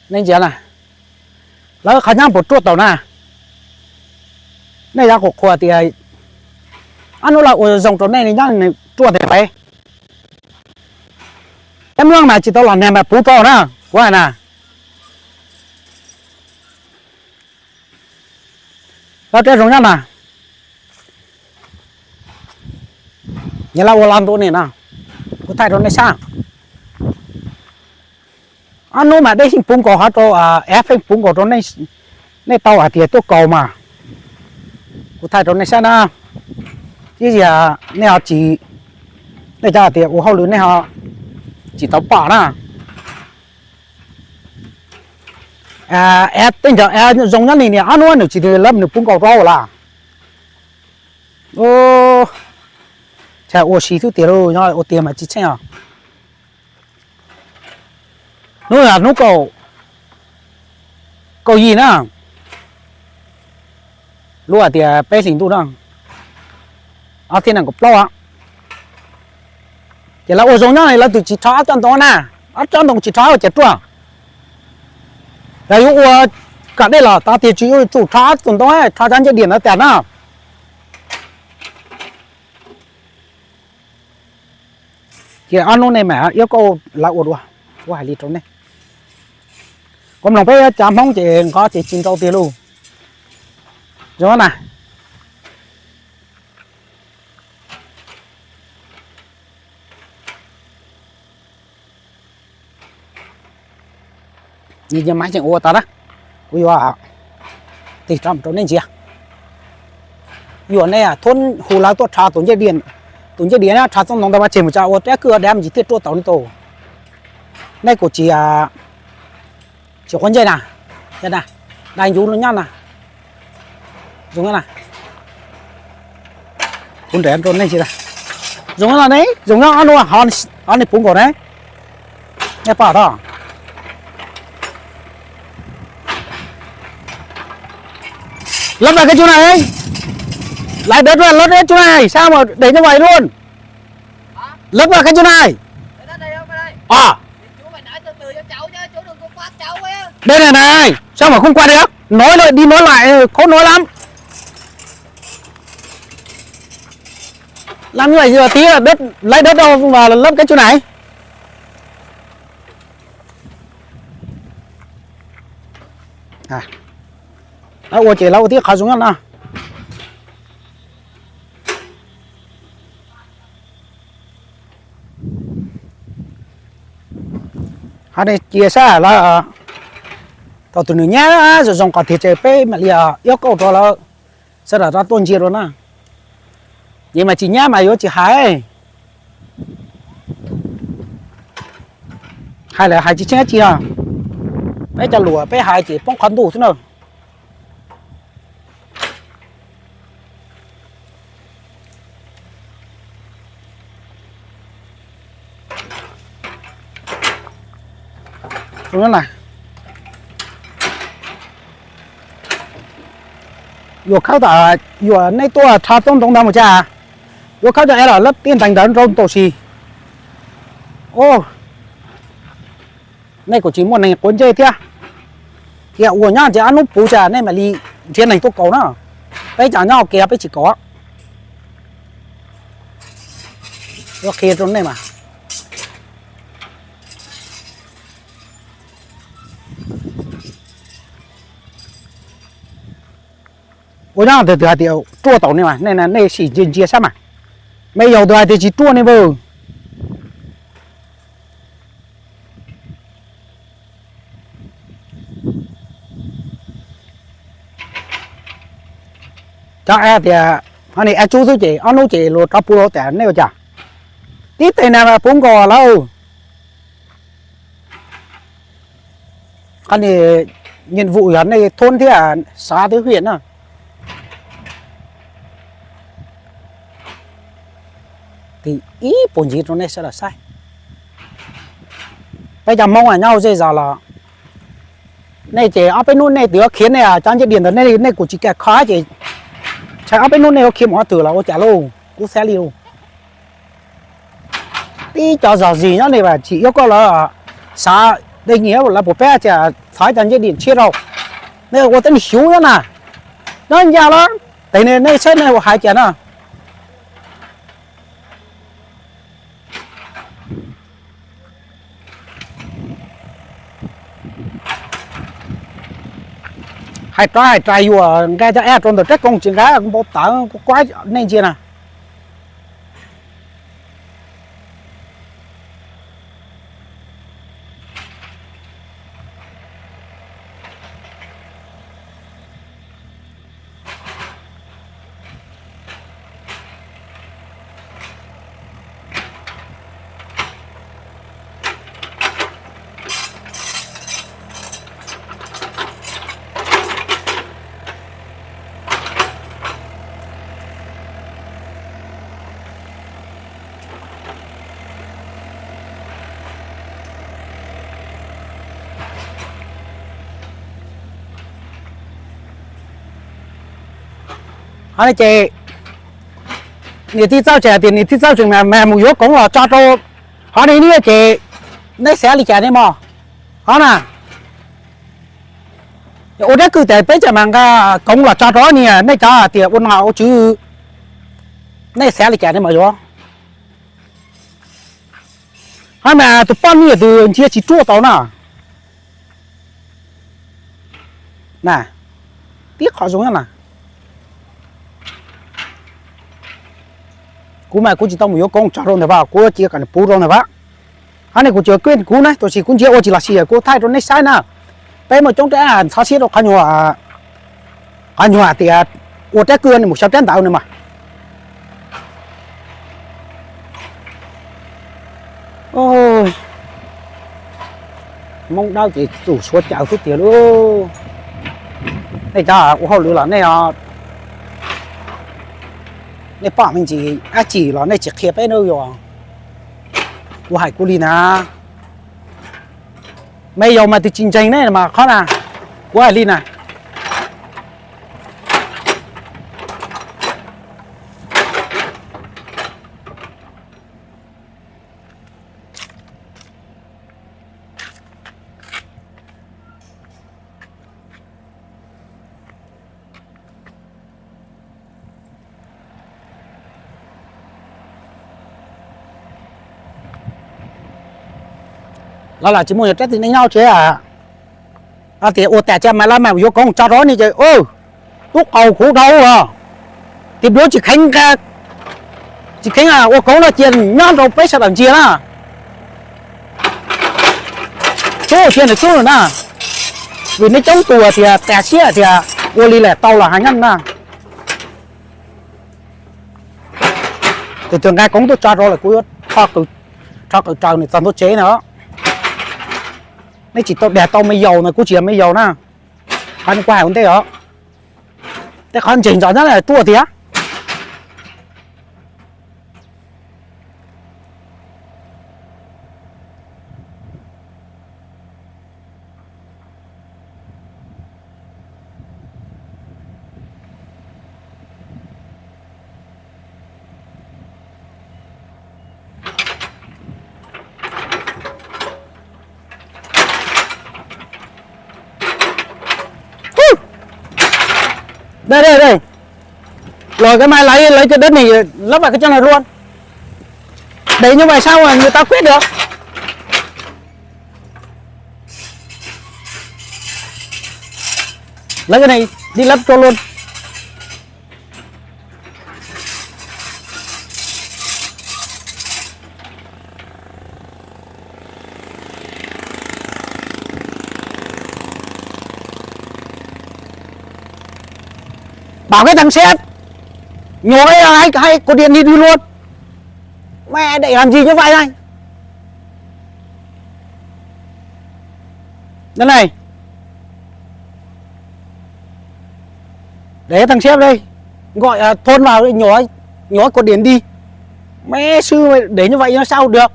Nej ntsia na, lawv qhov nyab puas ruaj tau na? Nej yuav qhuas qhuas tias ob hnub lawv ua zoo rau nej li nyob ruaj tiag peb. Peb Hmoob mas tsis tau los nag mas puv rau na, kuv hais na. Lawv rab zoo nyob na, nyias lawv ua los ntua ni no, kuv thaij rau nej saib. Ob hnub mas dej yeej puv nkaus hov rau, av yeej puv nkaus rau, nej tau hais tias tuaj kaus mas. Kuv thaij rau nej saib na, ib yam nej ho tsis, nej cov hais tias ua hauj lwm nej ho tsis tau pom na. Av tej ncov av zoo nyob li niam ob hnub nws tsis lawv nws puv nkaus rau lawm. Tsam ua si xwb tiag lauj, ua tiag mas tsis tsheej os. Hnub, hnub kaum, kaum yim na, lub hais tias peb hlis ntuj na, ob txhiab nees nkaum plaub. Ces lawv ua zoo nyob lawv twb tsis rho ob tsob ntoo na, ob tsob ntoo tsis rho ces ruaj. Lawv yuav ua kom dej los tau tiag tsis yuav tsum rho ob tsob ntoo, rho cov ncej diam ntawd tas na. Ces ob hnub nej mam iab kauj lawv ua dua, kuv hais li rau nej. Kuv mloog peb cov Hmoob ces nqov ces tsis nrau tiag lauj. Zoo na. Nyias nyias mas tseem ua tas na, kuv yuav tig rov mus rau nej ntsia. Yuam nej thub hu lawv tuaj rho tus ncej diam, tus ncej diam rho txoj ntoo ntawd ua tseg mus tsa ua rab kwj ua dav me ntsis thiaj ruaj tau ne tus. Nej kuj tsis, tsis quav ntsej na, dai ncuv nyob na. Zoo na, kuv nrhiav rau nej ntsia. Zoo no ne, zoo nyob ob hnub, ob hnub puv nkaus ne. Nej pom tod. Lawv pab kab tsub na, lawv dawb lawv dawb tsub na, sao mas đẩy như vậy luôn. Lawv pab kab tsub na. Os. Đây này này, sao mà không qua được? Nói lại đi nói lại, khó nói lắm. Làm như vậy giờ tí là đất, lấy đất đâu mà lấp cái chỗ này. Lawv ua ces lawv ua tib qhov zoo nyob no. Hov nej cia sab lawv thaum tus nws nyab zoo zoo qhov tiag ces peb mam li iab kauj rau lawv sawv daws rov tuaj ntsia dua na. Ces mas tsis nyab mas yuav tsis hais, hais lawm hais tsis tsheej dab tsi os. Peb cov lus peb hais ces poob qhov ntuj xwb na. Yuav khawb tom, yuav nej tuaj rho txoj ntoo ntawd mus tsa, yuav khawb cov av los lab tiaj ntees ntawd rau tau si. Nej kuj tsis muaj neeg quav ntsej thiab. Cia ua nyob ces ob hnub puv tsa nej mam li nrhiav neeg tuaj kaus na. Peb cov nyob kiag peb tsis kaus. Ua qhia rau nej mas. Ua nyob tus twg hais tias ruaj tau ne mas nej sim ntsia ntsia sab mas. Me yaus tus hais tias tsis ruaj ne npawg. Cov av tias, av tsub xwb ces ob hnub ces luag rov puv rau tas nej ua cas. Tib teg na puv nkaus lawm. Qhov ni, nhiệm vụ yog nej thôn thiab xã thiab huyện na. Ib puas ntxiv rau nej sawv daws saib. Peb cov Hmoob nyob hauv zej zos los nej ces ob peb hnub nej twb khiav nej cov ncej diam ntawd nej kuj tsis kam kho ces ntshai ob peb hnub nej yuav khiav mus qhov twg los ua cas lauj, kub xab li lauj. Tib cov zog zis nyob nej mas tsis iab kauj lawv, xav dej nyiam lawv puas pab tias Thov cov ncej dim tshiab rau. Nej ua tej nws xyuv na. Nyob ncaj los, tes nej saib nej ua hais cas na. Hais rov hais rais yuav nqa cov av rau ntawm rab koog tsis nqa kuv npau taws kuv kuab nej ntsia na. Qhov no ces niam tij txawj tseem hais tias niam tij txawj tseem mas mus yuav koov los tso rau qhov no ne ces nej xav li cas nej mog. Qhov na, ua dab kwv tas peb tseem mas nqa koov los tso rau niam nej cov tias ua nom ua tswv, nej xav li cas nej mam yuav. Qhov mas tus poj niam tus ntsia tsis ruaj tau na. Na, tib qho zoo na. Kuv mas kuv tsis tau mus yuav koov tso rau ntawd vas, kuv cia kom nws puv rau ntawd vas. Qhov no kuv tsuas kuj kuv na, tab sis kuv ntsia ua tsis los sis kuv thaij rau nej saib na. Peb muaj coob rab ntxhov siab rau qhov nyuag, qhov nyuag hais tias ua rab kwj no mus xyaw rab ntawd no mas. Hmoob dawb ces txum suav caws xwb tiag lauj. Nej cov ua hauj lwm los nej, nej pom me ntsis dab tsi los nej tsis qhia peb na yog. Kuv hais kuv li na. Me yaus mas twb tsis ntseeg nej mas qhov na, kuv hais li na. Los lam tsis muaj yog rab txiv neej nyob tsev, tias ua tas tsa mas lawv mam yuav koov tso rau ni ces tub qaug kuv dhau os. Tis duav tsis kheev nqa, tsis kheev ua koov no cia nyob rau peb sawv daws ntsia na. Tub cia nws tub na, vim neb coob tus tias tas siab tias ua li lam tau los heev na. Tus twg nqa koov tuaj tso rau lawm kuv yuav rho qws raws nws txog ntua tsev na. Neb tsis tau dag tau me yaus na, kuv tsis yog me yaus na. Qhov no kuv hais ua ntej os, tej qhov ntseeg ntsos nyob na tuaj tiag. Đây, đây, đây. Rồi cái mai lấy, lấy cái đất này lấp lại cái chỗ này luôn. Để như vậy sao mà người ta quét được? Lấy cái này đi lấp cho luôn. Bảo cái thằng sếp nhổ cái, hay, hay cột điện đi, đi luôn. Mẹ, để làm gì như vậy này? Đây này. Để thằng sếp đây. Gọi, à, thôn vào nhổ, nhổ cột điện đi. Mẹ sư mày để như vậy nó sao được?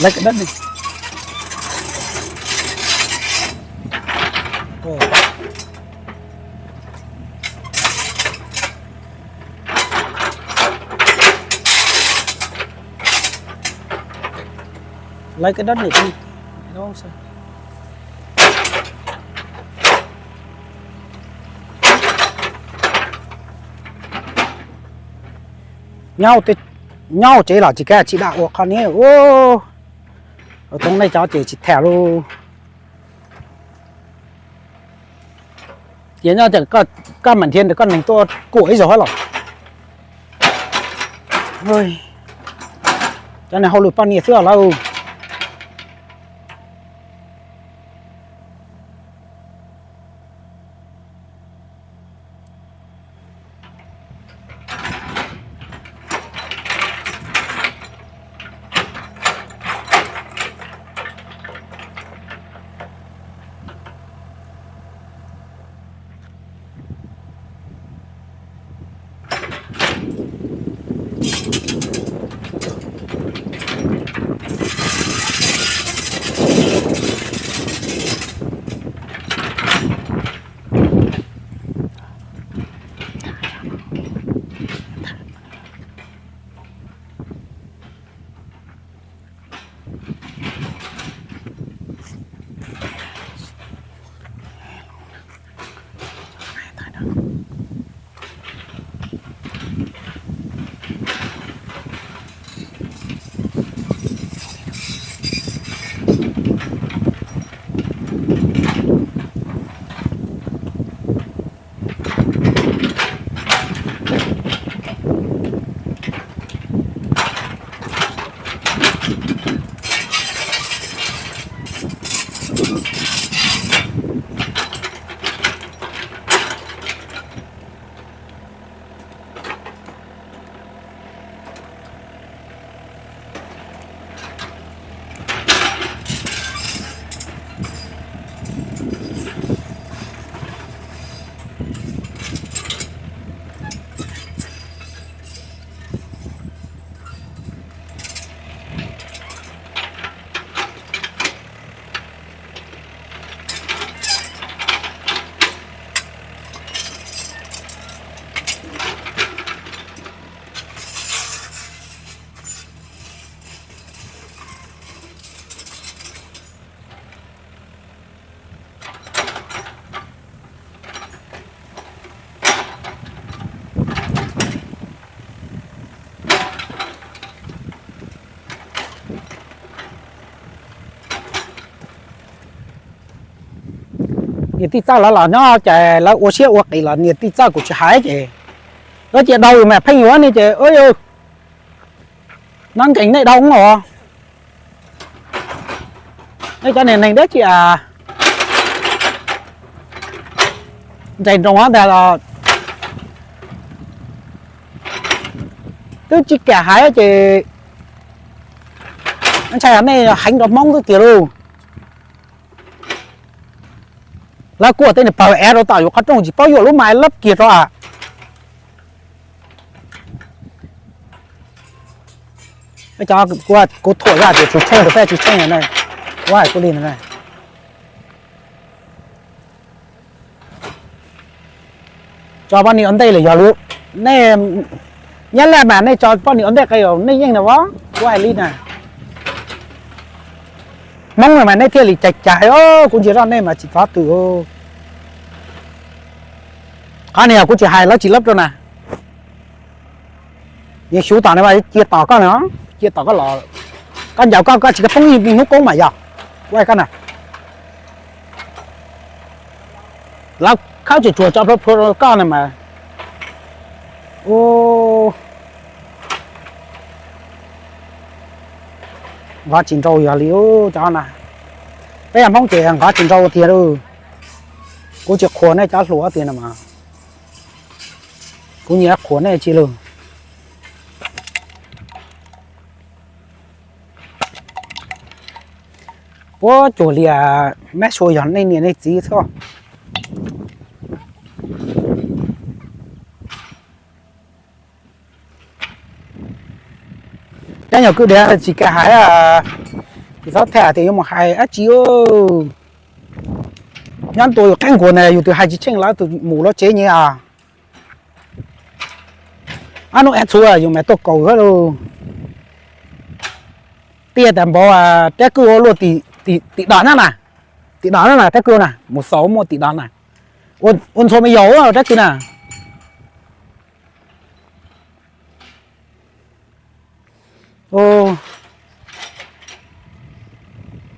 Lawv kawm dab ne. Lawv kawm dab ne. Nyob tsev los tsis kav tsis dam ua qhov niag ua. Toob nej cov ces tsis tham lauj. Ces nyob koj mam nrhiav koj neeg tuaj kuam ib zaug hab los. Cov neeg hauj lwm poj niam xwb os lauj. Niam tij txawj lawv los nyob ces lawv ua siab ua qis los niam tij txawj kuv tsis hais ces lawv cia daus yus mas pheej yuav ne ces nab nkees nej dhau os. Nej cov niag neeg dab tsi nres nroos ntag los twb tsis kam hais ces ntshai nej heev rau Hmoob xwb tiag lauj. Lawv kuaj tej niag pawg ev rau tom yus qhov rooj tsis paub yuam lub mas lab kiag rau. Kuv thuam zaj tias tsis tsheej rau peb tsis tsheej na, kuv hais kuv li na. Tso poj niam ua ntej los yog lub, nej Nyab Laj mas nej tso poj niam ua ntej qe nej yeej na as, kuv hais li na. Hmoob no mas nej thiaj li cais cais, kuv ntsia zoj nej mas tsis txhob tw. Qhov no yog kuv tsis hais lawv tsis lab rau na. Nyias xyuv tom no mas cia tom koj no, cia tom koj los, koj ncaus koj koj tsis poob ib hnub koob mas yog, kuv hais koj na. Lawv khawb tsis tsuag tso plhuav plhuav rau koj no mas. Nqov tsis nrau yog li cov na. Peb yog Hmoob ces nqov tsis nrau tiag lauj. Kuv tsis qhuas nej cov hluas tiag no mas, kuv nyiam qhuas nej tsis lug. Puab cuag li, meb sua yog nej niam nej txiv xwb. Cov nyuag kwj diav tsis kam hais, Lawv tham tias yuav mus hais dab tsi. Nyob ntua yus qeeb nkuas ntawd yus twb hais tsis tsheej lawv tus mus lawv tsev nyias. Ab nub ab txhua yus mam tuaj kaus xwb lauj. Tiaj tas npaum rab kwj ua luaj tim do na na, tim do na na rab kwj na mus xaus muaj tim do na. Ua ntxhua me yaus rab kwj na.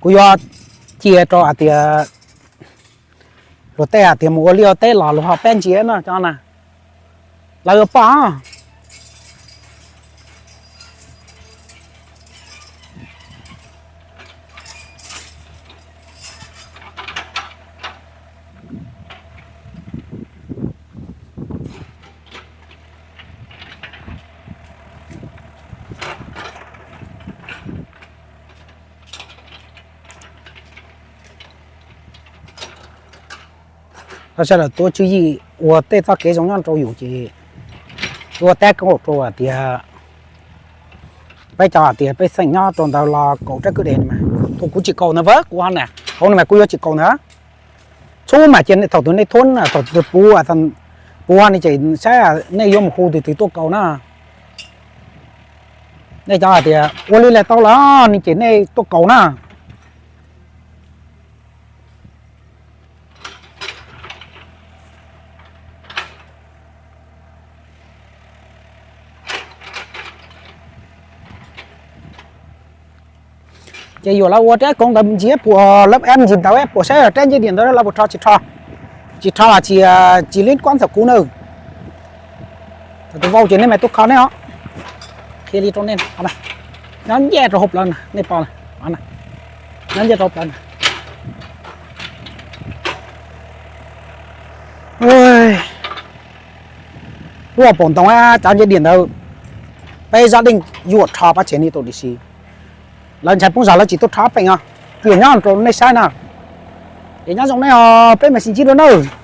Kuv yuav cia rau hais tias luag tej hais tias mus ua liaj ua teb los luag ho pab ntsia no cov na, lawv yuav pom. Sawv daws tuav tswv yim ua tej txoj kev zoo nyob rau yus ces ua tab kaum rau hais tias peb cov hais tias peb xeem nyob rau ntawd los kaus rab kwj deg no mas, thaum kuv tsis kaus ntawd, kuv ho na, hauv no mas kuv yuav tsis kaus ntawd. Txhub mas cia thaum twg nej thub, thaum twg puv, puv no ces saib nej yuav mus hu tus twg tuaj kaus na. Nej cov hais tias ua li lawm tau lawm no ces nej tuaj kaus na. Ces yuav lawv ua rab koov ntawd ntsia puas, lawv ntsis ntawd puas saib rab ncej diam ntawd lawv puas rho tsis rho. Tsis rho los tsis, tsis li kuab ntxawm kuv na. Thaum tus vau ces nej mam tuaj kho nej os. Qhia li rau nej, nyob ncej rau hauv plawv na, nej pom, nyob ncej rau hauv plawv na. Lub hauv paus ntoo cov ncej diam ntawd, peb zaj deej yuam rho pab tsev ni tau tib si. Lawv ntshai poob zog lawv tsis tuaj rho peem os. Cia nyob rau nej saib na. Ces nyob zoo nej os, peb mam sib ntsib dua nawb.